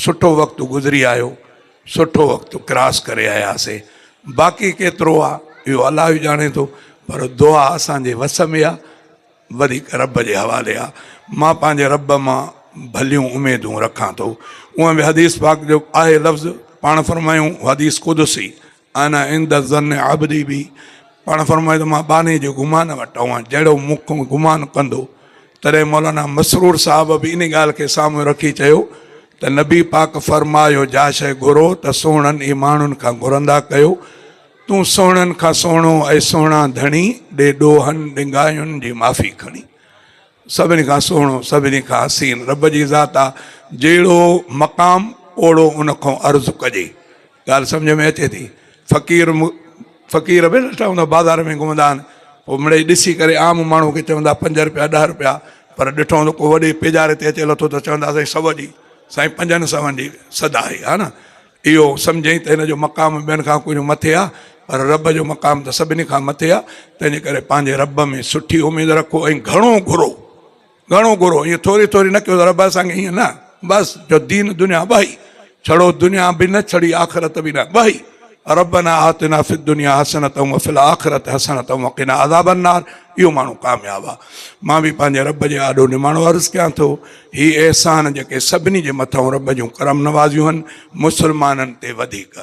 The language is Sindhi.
سٺو وقت گذري آيو، سٺو وقت ڪراس ڪري آياسي. باقي ڪيترو آ اهو الله ئي ڄاڻي ٿو، پر دعا اسان جي وس ۾ آ، وڌيڪ رب جي حوالي آ. مان پنهنجي رب مان ڀليون اميدون رکان ٿو. اونئن به حديث پاڪ جو آهي لفظ، پاڻ فرمايون حديث قدسي، انا عند ظن عبدي بي، پاڻ فرمايو ته مان ٻانهي جي گمان وٽ آهيان، جهڙو مون کان گمان ڪندو. تڏهن مولانا مسرور صاحب به ان ڳالهه کي سامهون رکي چيو ته نبي پاڪ فرمايو جا شيء گهرو ته سهڻن ئي ماڻهن کان گهرندا ڪيو، تون سهڻن کان سهڻو اي سهڻا ڌڻي، ڏي ڏوهن ڏنگاين جي معافي کڻي. سڀني کان سهڻو، سڀني کان حسين رب جي ذات آ، جهڙو مقام اوڙو ان کان عرض ڪجي. ڳالهه سمجهه ۾ اچي ٿي. فقير فقير به ڏٺا هوندا بازار ۾ گهمندا آهن، پوء مڙئي ڏسي ڪري عام ماڻهو کي چوندا پنج روپيا ڏهه روپيا، پر ڏٺو هوندو ڪو وڏي پيجاري تي اچي لٿو ته چوندا سائين سو جي، سائين پنجن سون جي صدا آهي ها نه. اهو سمجهين ته هن جو مقام ٻين کان ڪجهه مٿي آهي، پر رب جو مقام ته سڀني کان مٿي آهي، تنهنجي ڪري پنهنجي رب ۾ سٺي اميد رکو ۽ گهڻو گهرو، گهڻو گهرو، ائين ٿوري ٿوري نه ڪيو ته رب اسان کي ائين نه، بس جو دين دنيا ٻئي، ڇڙو دنيا به نه ڇڙي آخرت به نه، ٻئي، ربنا آتنا في الدنيا حسنة وفي الآخرة حسنة وقنا عذاب النار، اهو ماڻهو ڪامياب آهي. مان به پنهنجي رب جي آڏو نماڻو عرض ڪيان ٿو، هي احسان جيڪي سڀني جي مٿئون رب جون ڪرم نوازيون هن، مسلمانن تي وڌيڪ.